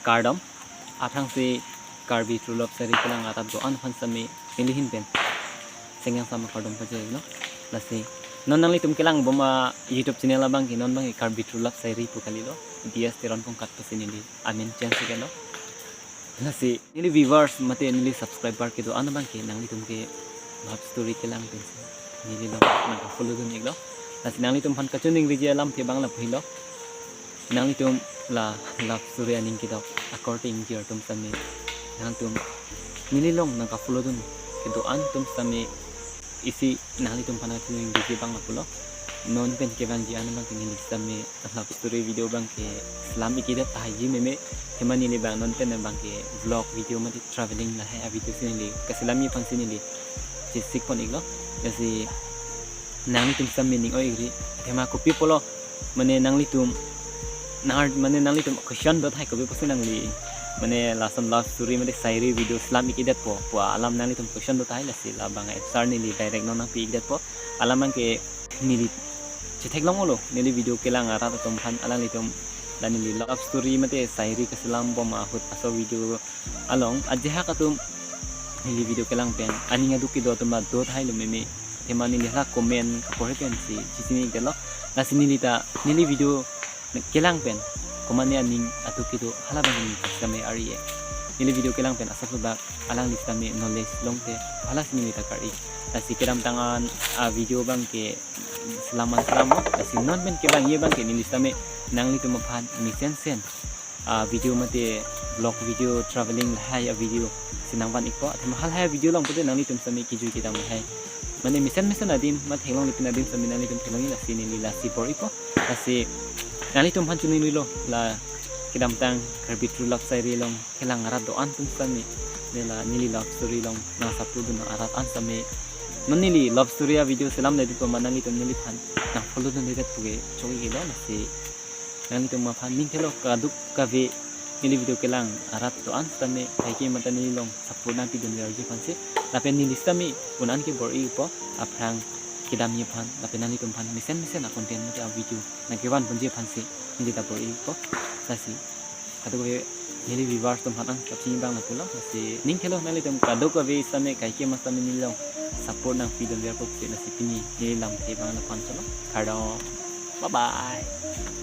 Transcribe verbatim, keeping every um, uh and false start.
kardom. Aphrangsi Karbi True Love Shayari kelang arat do-an aphan sitame neli ahin pen chengyangsam akardom pajirlo. Lasi non nanglitum kelang boma YouTube channel abangke non abangke Karbi True Love Shayari pu kalilo, D S Teron Pongkat pusi neli amen change iklo. Lasi neli viewers mate neli subscriber kedo-an abangke nanglitum ke love story kelang pensi nelilong nangka-follow dun iklo. Lasi nanglitum aphan kachiningriji alamthe abang lapu helo. Nanglitum la love story aning kedok akorte ingjir atum sitame nangtum nelilong nangka-follow dun kedo-an atum sitame isi nanglitum aphan kachiningriji abang lapulo. Non pen kevangji an abangke neli sitame love story video abangke selam ikdet tahai ji meme. Athema neli abang non pen abangke vlog video mate traveling lahai avideo si neli kaselamji aphansi neli chesik pon iklo. Lasi nanglitum sitame ning oi-ikri. Athema kopi pulo, mane nanglitum nang, mane nanglitum question do tahai kopi pusi nangli mane lason love story mate shayari video selam ikdetpo pu alam nanglitum question do tahai, lasi labang answer neli direct non nangpi ikdetpo. Alam abangke neli chetheklonglo neli video kelang arat atum aphan, alanglitum la neli love story mate shayari kaselam bom ahut aso video along ajahak atum neli video kelang pen aning aduk kedo atum la do tahai lo meme. Athema neli hala comment kapore pensi chechini ikdetlo. Lasi neli ta neli video kelang pen komatne aning aduk kedo hala abang neli sitame ar-i-e. Neli video kelang pen asap subak alangli sitame knowledge longte halasi neli ta kar-i. Lasi kedamtang an avideo abangke selam an selamlo. Lasi non pen kevangji abangke neli sitame nanglitum aphan mesensen avideo mate vlog video traveling lahai avideo si nangvan ikpo. Athema halahai avideo along pute nanglitum sitame kejui kedam lahai mane mesen mesen adim mate theklongle pin adim sitame nanglitum theklongji, lasi neli lasi bor-ipo. Lasi nanglitum aphan chiningrilo, la kedamtang Karbi True Love Shayari along kelang arat do-an atum sitame, ne la neli love story along nang-support dun arat an sitame, non neli love story avideo selamledetpo ma nanglitum neliphan nang-follow dunledet puke chok-iklo. Lasi nanglitum aphan ning thelo kadokave neli video kelang arat do-an sitame kaike mate nelilong support nangpidunverji aphansi. Lapen neli sitame un-an ke bor-ipo aphrang kedamji aphan, lapen nanglitum aphan mesen mesen a-content mate avideo nangkevan ponji aphansi neli ta bor-ipo. Lasi kadokave neli viewers atum aphan an kapchini abang lapulo. Lasi ning thelo nanglitum kadokave sitame kaike ma sitame nelilong support nangpidunverpo pusi. Lasi pini neli lamthe abang la-an chotlo. Kardom. Bye bye.